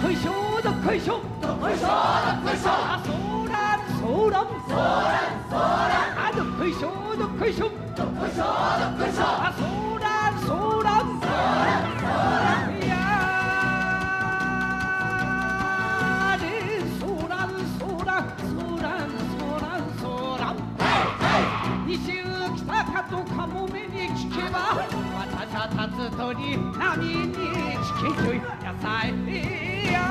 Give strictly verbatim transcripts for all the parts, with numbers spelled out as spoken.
どっこいしょ、どっこいしょ。どっこいしょ、どっこいしょ。あ、そーらん、そーらん。そーらん、そーらん。あ、どっこいしょ、どっこいしょ。どっこいしょ、どっこいしょ。あ、そーらん、そーらん。そーらん、そーらん。いやー、で、そーらん、そーらん、そーらん、そーらん、そーらん。はい、はい。西北かとかもめに聞けば、私は立つ鳥、波に聞けという。野菜や。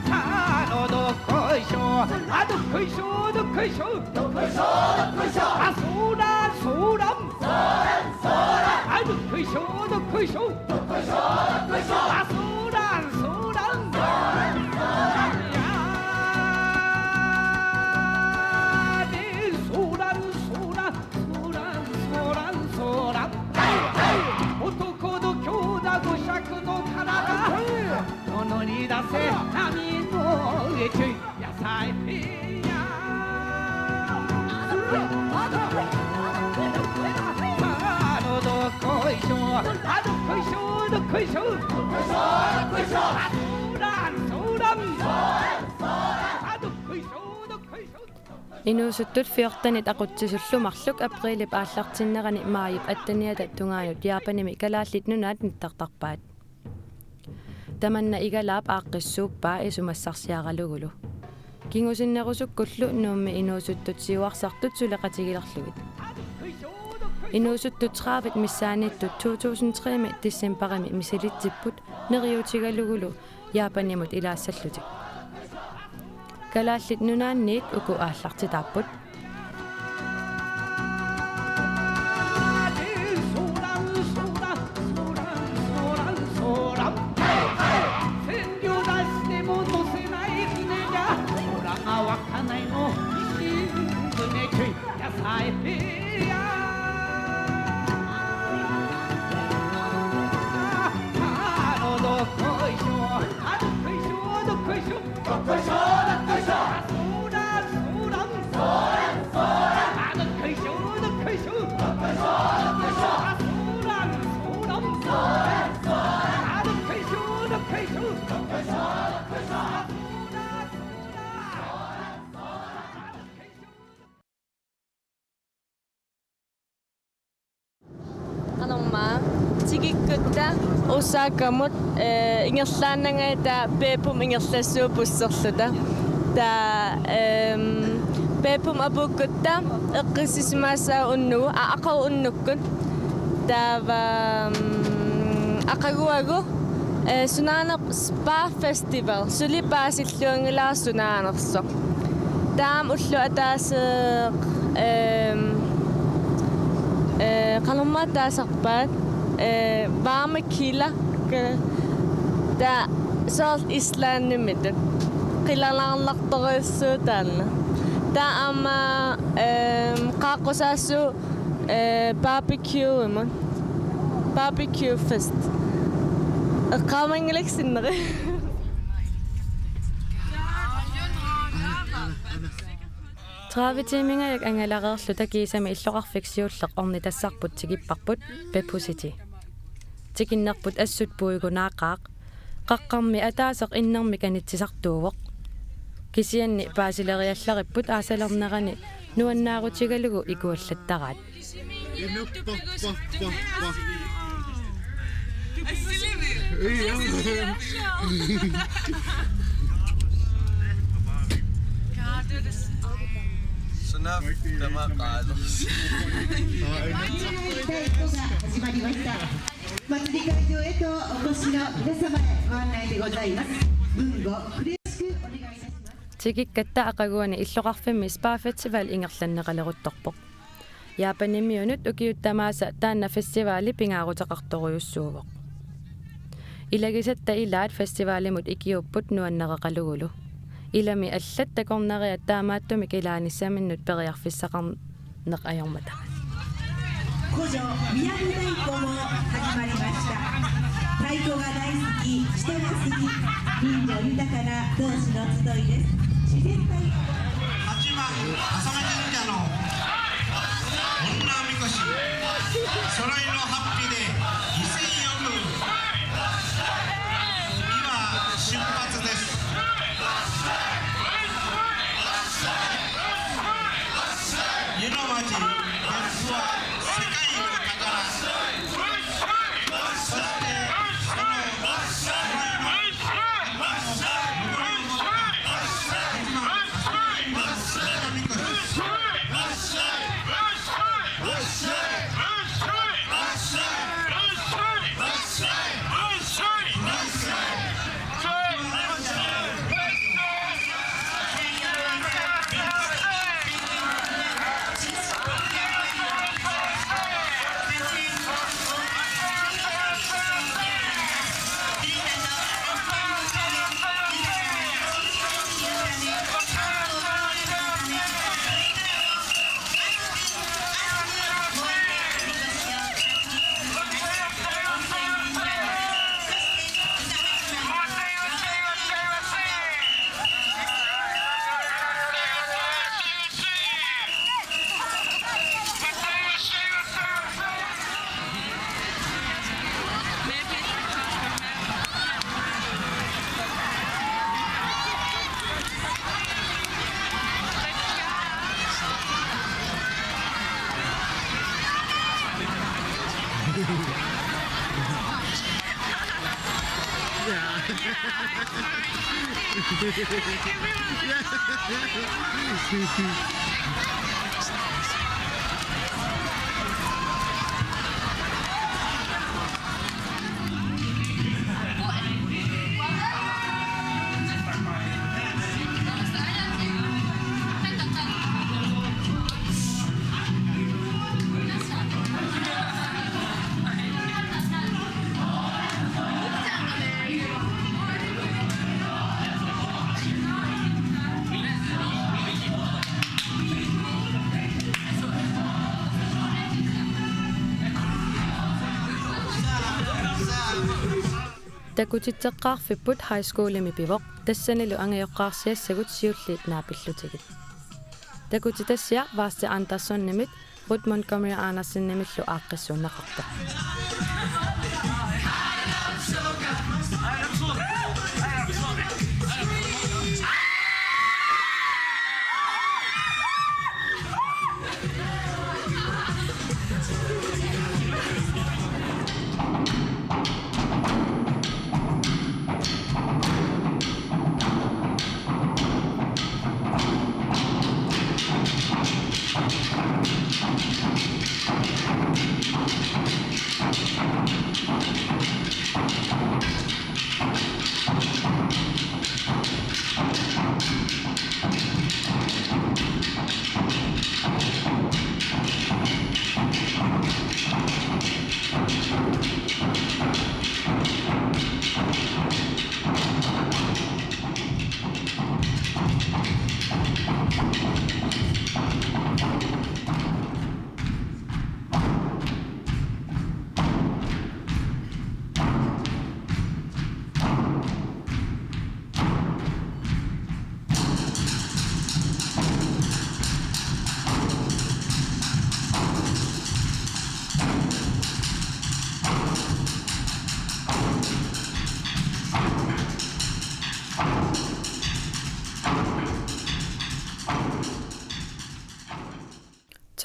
あのどっこいしょ、あ、どっこいしょ、どっこいしょ。どっこいしょ、どっこいしょ。あ、そーらん、そーらん。そーらん、そーらん。あ、どっこいしょ、どっこいしょ。どっこいしょ、どっこいしょ。あ、そーらん、そーらん。そーらん、そーらん。いやー、で、そーらん、そーらん。そーらん、そーらん、そーらん。はい、はい。男度胸だ、五尺の体。はい。名乗り出せ、波の上中、野菜。あのどっこいしょ、あ、どっこいしょ、どっこいしょ。どっこいしょ、どっこいしょ。あ、そーらん、そーらん。そーらん、そーらん。あ、どっこいしょ、どっこいしょ。Inuusuttut fjortenit aqutsisullu marluk aprilip aallartinnerani maajip atteniata tungaanut Japanimi Kalaallit Nunaat nittartarpaat. Tamanna igalaap aaqqissuuppaa isumassarsiaralugulu. Kingusinnerusukkullu Nuummi inuusuttut siuarsartut suleqatigilerlugit. Inuusuttut tredive missaanniittut to tusind tre-mi decembarimi misilitsipput neriuutigalugulu Japanimut ilaassallutik. Kalaallit Nunaanniit uku aallartitaapput. Qanormaa, tikikkutta Osakamut, eh, ingerlaannangajatta Beppum ingerlassuupput busserluta. Taava, ehm, Beppum apuukkutta eqqissisimaassaaq unnugu, a-, aqagu unnukkut. Taava, mm, aqaguagu, eh, sunaanersoq Spa Festival, suli paasilluanngilara sunaanersoq. Taava ulloq ataaseq, ehm, eh, qanormaa taasarpaat, eh, Varme Kilder, ka-, taava soorlu Islandimiittoq. Qilanaarnartorujussuuvoq taanna. Taava aamma, ehm, qaaqqusaassuu, eh, barbecue-imut. Barbecue fest. Eqqaamanngilakka sinneri. Tredive tiimingajak angalareerluta kiisami illoqarfik siulleq ornitassarput tikipparput Beppu City. Tikinnerput assut puigunaaqaaq, qaqqarmi ataaseq innermi kanitsisartuuvoq. Kisianni paasileriallaripput aasalernerani nuannaarutigalugu ikuallattaraat. Sunaaffa tamakku qaalersi. 祭り会場へとお越しの皆様へご案内でございます。文吾、よろしくお願いいたします。Tikikkatta aqaguani illoqarfimmi Spa Festival ingerlanneqaleruttorpoq. Japanimiunut ukiut tamaasa taanna festivali pingaaruteqartorujussuuvoq. Ilagisatta ilaat festivalimut ikiuupput nuannareqalugulu. Ilami allat takornariat taamaattumik ilaanissaminnut periarfissaqarneq ajormata. 古女宮城太鼓も始まりました。太鼓が大好き、人が好き、民情豊かな同志の集いです。自然体 八幡笠間神社の女みこし、そろいの法被で威勢よく Takutitseqqaarfipput high schoolimi pivoq, tassanilu angajoqqaarsiassagut siulliit naapillutigit. Takutitassiaq Vasti Andersonimit Ruth Montgomery Andersenimillu aaqqissuunneqarpoq.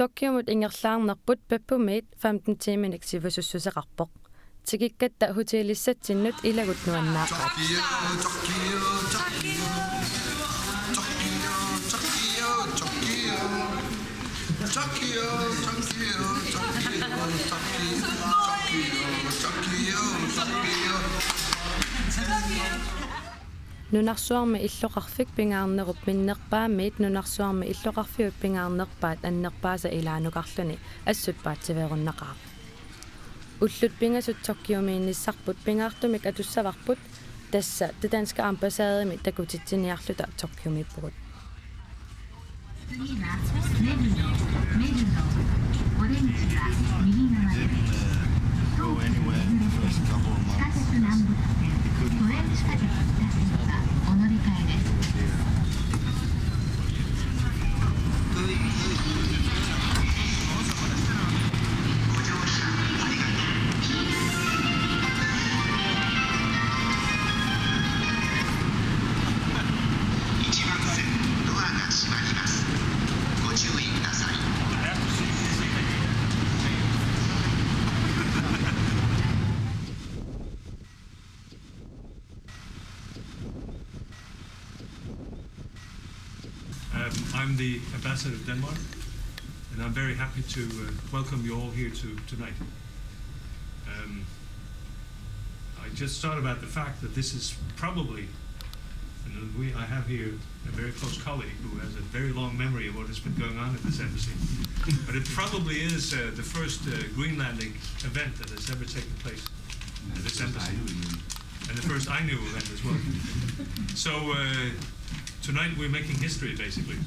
Tokyomut ingerlaarnerput peppumiit femten tiiminik sivisussuseqarpoq. Tikikkatta hotellissatsinnut ilagut nuannaaqaat. Nunarsuarmi illoqarfik pingaarnerup minnerpaamiit nunarsuarmi illoqarfiup pingaarnerpaat annerpaasa ilaanukarluni assut paatsiveerunnaqaaq. Ullut pingasut Tokyomiinnissarput pingaartumik atussavarput, tassa Det Danske Ambassademi takutitsiniarluta Tokyomiippugut. Um, I'm the ambassador of Denmark, and I'm very happy to uh, welcome you all here to tonight. Um, I just thought about the fact that this is probably, and we, I have here a very close colleague who has a very long memory of what has been going on at this embassy. But it probably is uh, the first uh, Greenlandic event that has ever taken place at this embassy. And the first Ainu event as well. So uh, tonight we're making history, basically.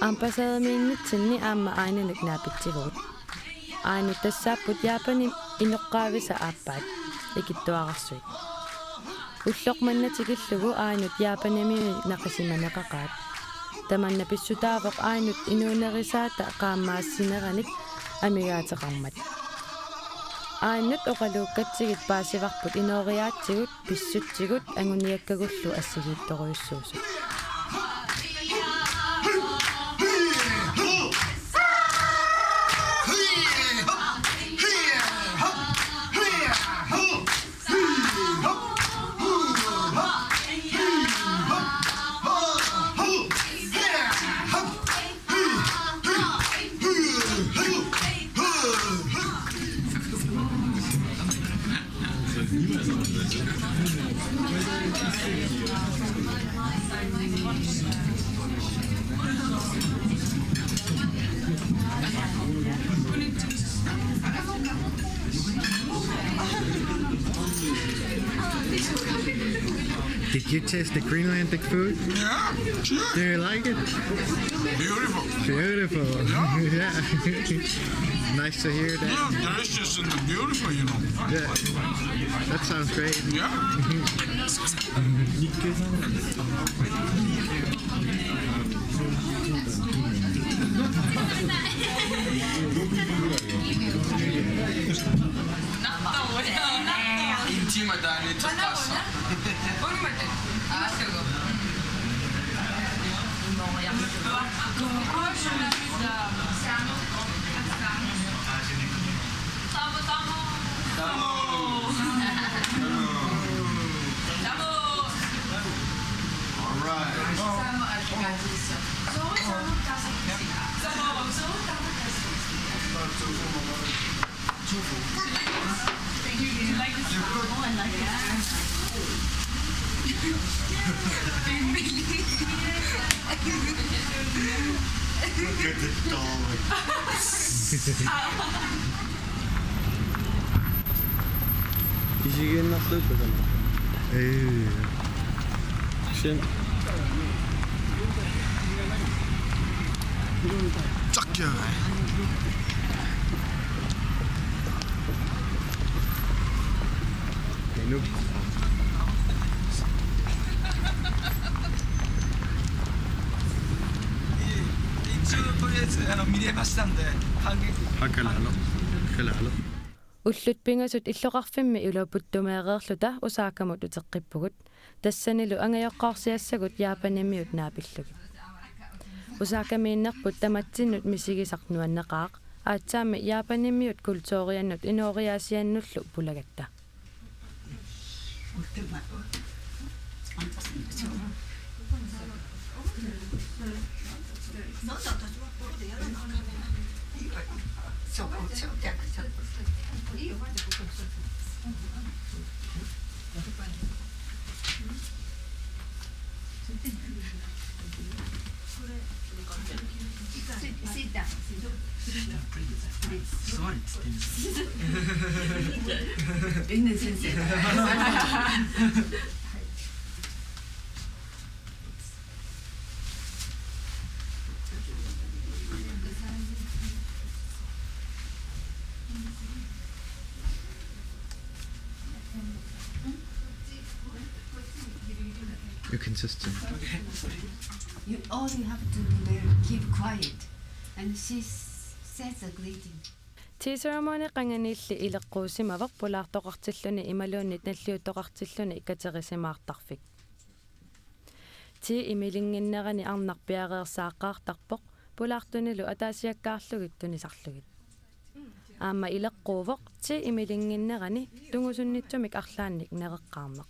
Ambassademiinnitsinni aamma Ainunut naapitsivugut. Ainut tassaapput Japanip inoqqaavisa aappaat, ikittuararsuit. Ulloq manna tikillugu Ainut Japanimiunit naqisimaneqaqaat. Tamanna pissutaavoq Ainut inuunerisaata qaammaassineranik amigaateqarmat. Ainut oqaluukkatsigit paasivarput inooriaatsigut, pissutsigut anguniakkagullu assigiittorujussuusut. Did you taste the Greenlandic food? Yeah, sure. Do you like it? Beautiful. Beautiful. Yeah. Yeah. Nice to hear that. Yeah, delicious and beautiful, you know. Yeah. That sounds great. Yeah. Intima dani tapasa. All right. Look at the dog. Isigiinnarlugu tassami. Ee. Sen. Takja. Inuk. Hakalaalo. Hakalaalo. Ullut pingasut illoqarfimmi iluaputtumeereerluta Osakamut uteqqippugut. Tassanilu angajoqqaarsiassagut Japanimiut naapillugit. Osakamiinnerput tamatsinnut misigisaq nuanneqaaq, aatsaammi Japanimiut kulturiannut inooriaasiannullu pulagatta. You're consistent. You, all you have to do is keep quiet, and she s- says a greeting. Tea ceremony qanganiilli ileqquusimavoq pulaartoqartilluni imaluunniit nalliuttoqartilluni katerisimaartarfik. Tea imilinnginnerani arnaq piareersaaqqaartarpoq, pulaartunilu ataasiakkaarlugit tunisarlugit. Aamma ileqquuvoq tea imilinnginnerani tungusunnitsumik arlaannik nereqqaarneq.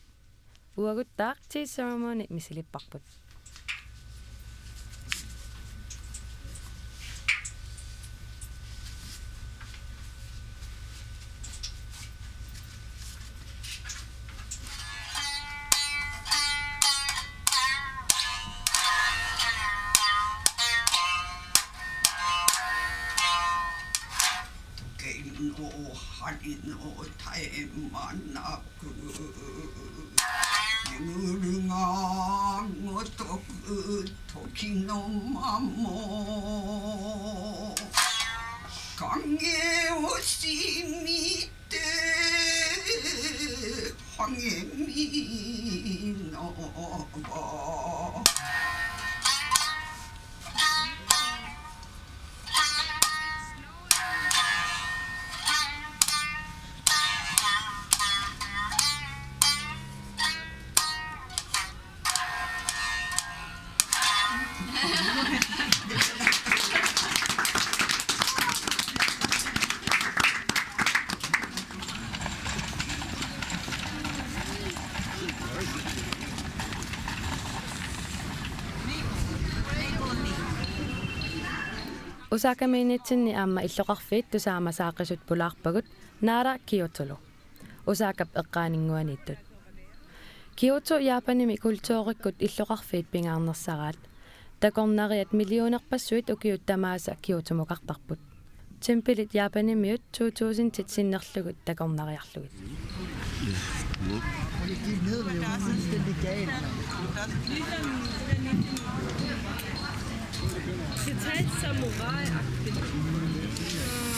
Uaguttaaq tea ceremony misilipparput. Toki no mamo. Kange o si mi te. Kange mi no ba. Osakamiinnitsinni aamma illoqarfiit tusaamasaaqisut pulaarpagut Nara Kyotolu. Osakap eqqaaninnguaniittut. Kyoto Japanimi kulturikkut illoqarfiit pingaarnersaraat. Takornariat millionerpassuit ukiut tamaasa Kyotomukartarput. Tempelit Japanimiut to tusindit sinnerlugit takornariarlugit. Det er fuldstændig galt. Skal tage et samurai-agtigt.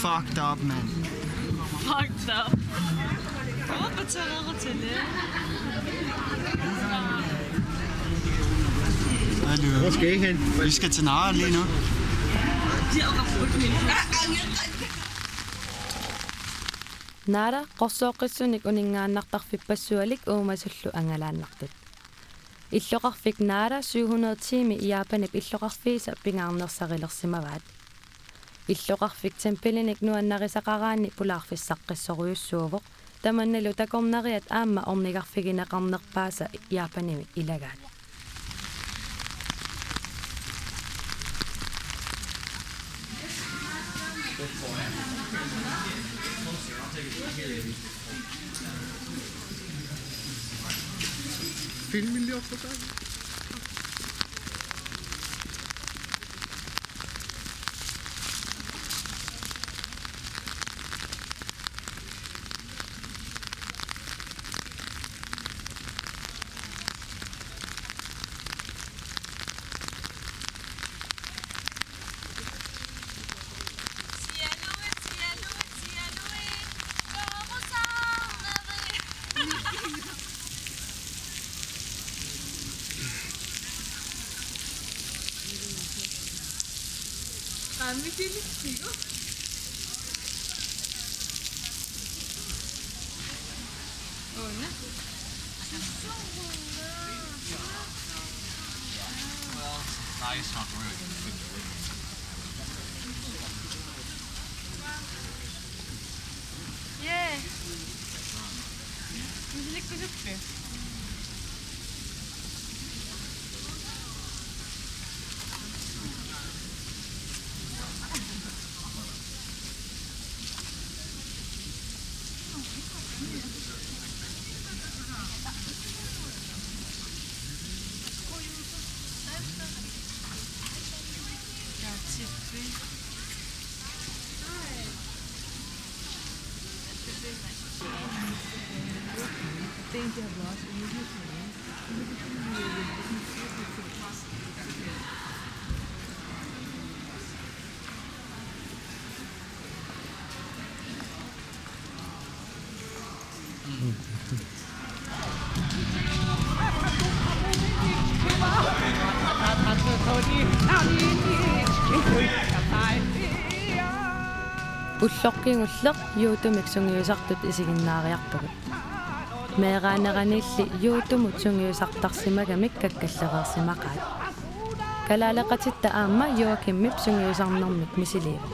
Fucked up, mand. Fucked up. Hvorfor tager du til det? Hallo. Hvor skal I hen? Vi skal til Nara lige nu. Nara, qorsooqqissunik uninngaannartarfippassualik uumasullu angalaannartut. Illoqarfik Nara syv hundrede ti-mi Japanip illoqarfiisa pingaarnersarilersimavaat. Illoqarfik tempelinik nuannarisaqaraanni pulaarfissaqqissorujussuuvoq, tamannalu takornariat aamma ornigarfigineqarnerpaasa Japanimi ilagaat. Filmi lige op for dig. Well, nice, not really. Yeah. Ulloq kingulleq YouTumik sungiusartut isiginnaariarpagut. Meeraaneranilli YouTumut sungiusartarsimagamik kakkallereersimaqaat. Kalaaleqatitta aamma Joakimip sungiusarnermik misiliivoq.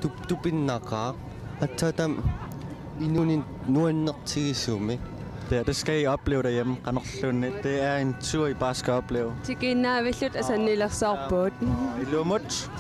Tup-, tupinnaqaaq. Aatsaat taama inuuninni nuannertigisumik. Det, det skal I opleve derhjemme, qanorluunniit. Det er en tur, I bare skal opleve. Tikiinnaavilluta asannilersoorpugut. Ilumut.